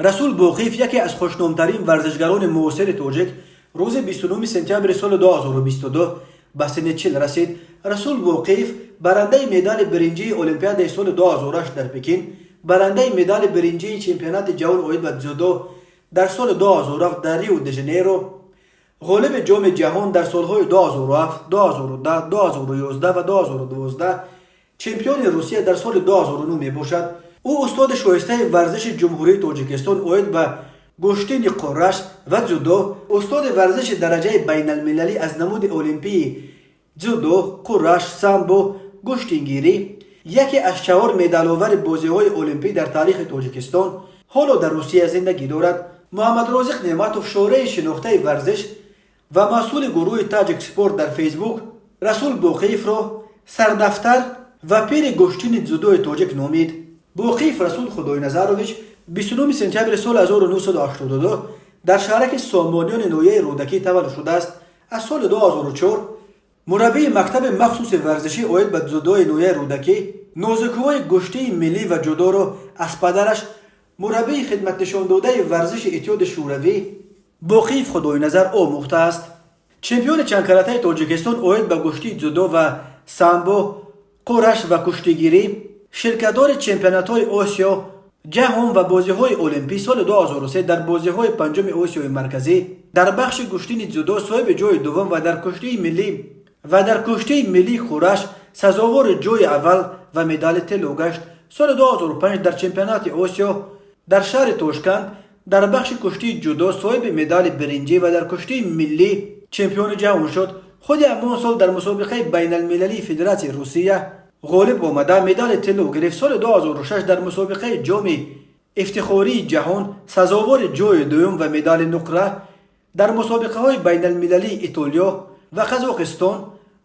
Расул Боқиев, яке аз хушномтарин варзишгарони муосири тоҷик, рӯзи 29 сентябри соли 2022 ба синни 40 расид. Расул Боқиев барандаи медали биринҷии Олимпиадаи соли 2008 дар Пекин, барандаи медали биринҷии чемпионати ҷаҳон оид ба дзюдо дар соли 2007 дар Рио де Жанейро, ғолиби Ҷоми ҷаҳон дар солҳои 2007, 2010, 2011 ва 2012, чемпиони Русия дар соли 2009 мебошад. Ӯ устоди шоистаи варзиши Ҷумҳурии Тоҷикистон оид ба гӯштини қураш ва дзюдо, устоди варзиши дараҷаи байналмилалӣ аз намуди олимпии дзюдо, қураш, самбо, гӯштингирӣ, яке аз чаҳор медаловари бозиҳои олимпӣ дар таърихи Тоҷикистон, ҳоло дар Русия зиндагӣ дорад. Муҳаммадрозиқ Неъматов, шореҳи шинохтаи варзиш ва масъули гурӯҳи Таҷик Спорт дар Фейсбук, Расул Боқиевро сардафтар ва пири гӯштини дзюдои тоҷик номид. Боқиев Расул Худойназарович 29 сентябри соли 1982 дар шаҳраки Сомониёни ноҳияи Рӯдакӣ таваллуд шудааст. Аз соли 2004 мураббии мактаби махсуси варзишӣ оид ба дзюдои ноҳияи Рӯдакӣ. Нозукиҳои гӯштии миллӣ ва ҷудоро аз падараш, мураббии хидматнишондодаи варзиши Иттиҳоди Шӯравӣ Боқиев Худойназар омӯхтааст. Чемпиони чандкаратаи Тоҷикистон оид ба гӯштии дзюдо ва самбо, қураш ва куштигирӣ, ширкатдори чемпионатҳои Осиё, ҷаҳон ва бозиҳои олимпӣ, соли 2003 дар бозиҳои панҷуми Осиёи Марказӣ дар бахши гӯштини дзюдо соҳиби ҷои дуввум ва дар куштии миллии хураш сазовори ҷои аввал ва медали тилло гашт. Соли 2005 дар чемпионати Осиё дар шаҳри Тошканд дар бахши куштии ҷудо соҳиби медали биринҷӣ ва дар куштии миллӣ чемпиони ҷаҳон шуд. Худи ҳамон сол дар мусобиқаи байналмилалии Федератсияи Русия ғолиб омада, медали тилло гирифт. Соли 2006 дар мусобиқаи Ҷоми ифтихории ҷаҳон сазовори ҷои дуюм ва медали нуқра, дар мусобиқаҳои байналмилалии Итолиё ва Қазоқистон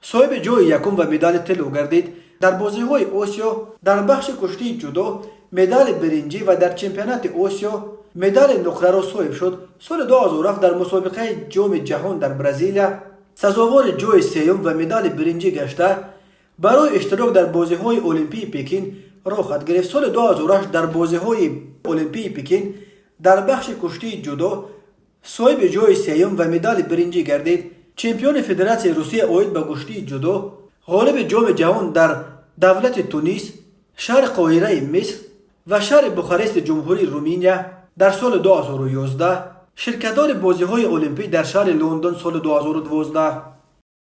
соҳиби ҷои якум ва медали тилло гардид. Дар бозиҳои Осиё дар бахши куштии ҷудо медали биринҷӣ ва дар чемпионати Осиё медали нуқраро соҳиб шуд. Соли 2007 дар мусобиқаи Ҷоми ҷаҳон дар Бразилия сазовори ҷои сеюм ва медали биринҷӣ гашта, барои иштирок дар бозиҳои олимпии Пекин роҳхат гирифт. Соли 2008 дар бозиҳои олимпии Пекин дар бахши куштии ҷудо соҳиби ҷои сеюм ва медали биринҷӣ гардид. Чемпиони Федератсияи Русия оид ба гӯштии ҷудо, ғолиби Ҷоми ҷаҳон дар давлати Тунис, шаҳри Қоҳираи Миср ва шаҳри Бухарести Ҷумҳурии Руминия дар соли 2011, ширкатдори бозиҳои олимпӣ дар шаҳри Лондон соли 2012.